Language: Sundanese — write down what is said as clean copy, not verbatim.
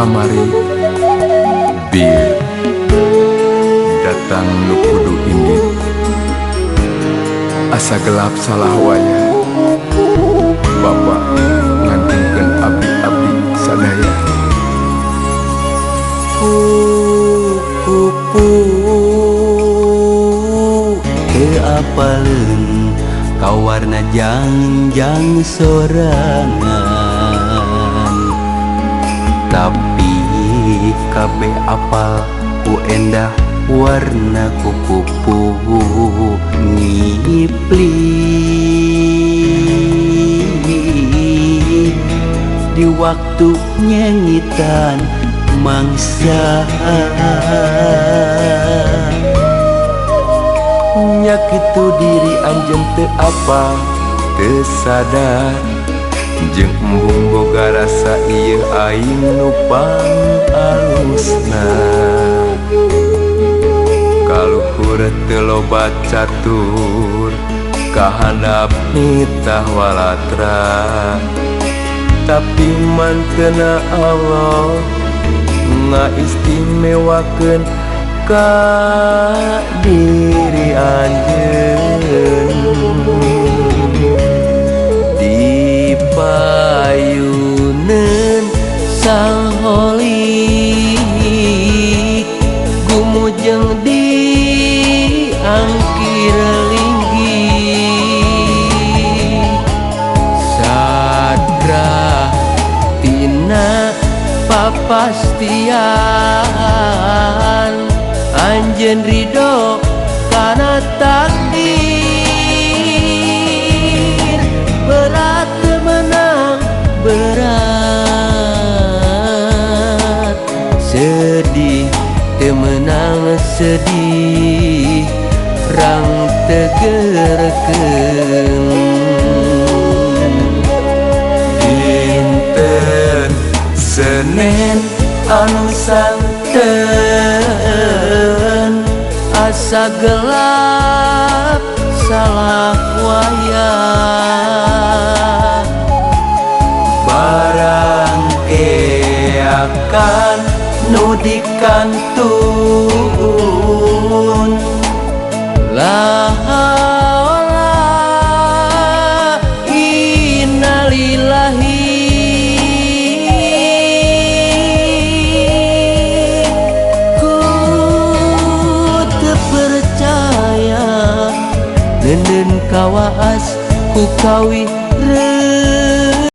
Kamari bir datang nu kudu indit, asa gelap salah waya. Bapak ngantunkeun abdi-abdi sadaya. Kupu teu apaleun ka warna jangjang sorangan, tapi kabeh apal ku endah warna kukupu ngipli di waktu nyengitan mangsa. Nya kitu, diri anjeun teu apal, teu sadar, jeung embung boga rasa ieu aing nu pangalusna. Kaluhur teu loba catur, kahandap nitah walatra, tapi mantena Allah ngaistimewakeun ka diri anjeun. Di payuneun Sang Holik, gumujeng di angkir linggih, sadrah tina papastian anjeun ridho kana takdir. Berat menang berat, sedih teu meunang sedih, rang tegerkeun. Dinten Senen anu santen, asa gelap salah wayah. Barang keakan nu dikantun. La haula innalillahi, ku teu percaya, nenden kawaas ku kawi.